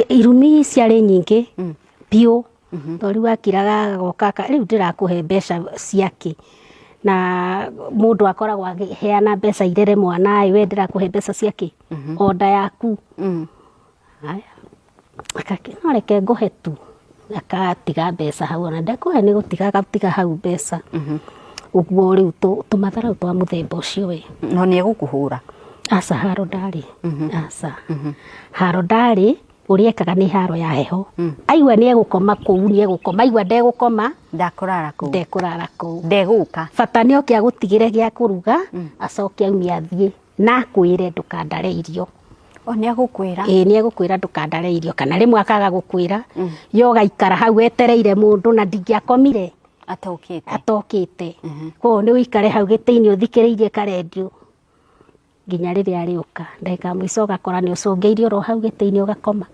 Irumi ciarĩ nyingĩ biũ, tondũ rĩu akiraga agoka rĩu ndĩrakũhe mbeca ciakĩ? Na mũndũ akoragwo akĩheana mbeca irere mwana ĩ, we ndĩrakũhe mbeca ciakĩ? Onda yaku. Haya, no reke ngũhe tu, agatiga mbeca hau, ona ndekũhe nĩ gũtiga agatiga hau mbeca. Ũguo rĩu tũmatharau twa mũthemba ũcio we. No nĩ egũkũhũra? Aca, haro ndarĩ. Aca, haro ndarĩ. Ũrĩa ekaga nĩ haro ya heho. Aigua nĩ egũkoma kũu nĩ egũkoma, aigua ndegũkoma, ndakũrara kũu. Ndekũrara kũu. Ndegũka. Bata nĩ oke agũtigĩre gĩa kũruga, acoke aume athiĩ na akwĩre ndũkandare irio. O nĩ egũkwĩra? Ĩĩ, nĩ egũkwĩra ndũkandare irio, kana rĩmwe akaga gũkwĩra, ye ũgaikara hau wetereire mũndũ, na ndingĩakomire atokĩte. Atokĩte. Koguo nĩ ũikare hau gĩtĩ-inĩ ũthikĩrĩirie karendio nginya rĩrĩa arĩũka. Ndagĩka ya mũico ũgakora nĩ ũcũngĩirie oro hau gĩtĩ-inĩ ũgakoma.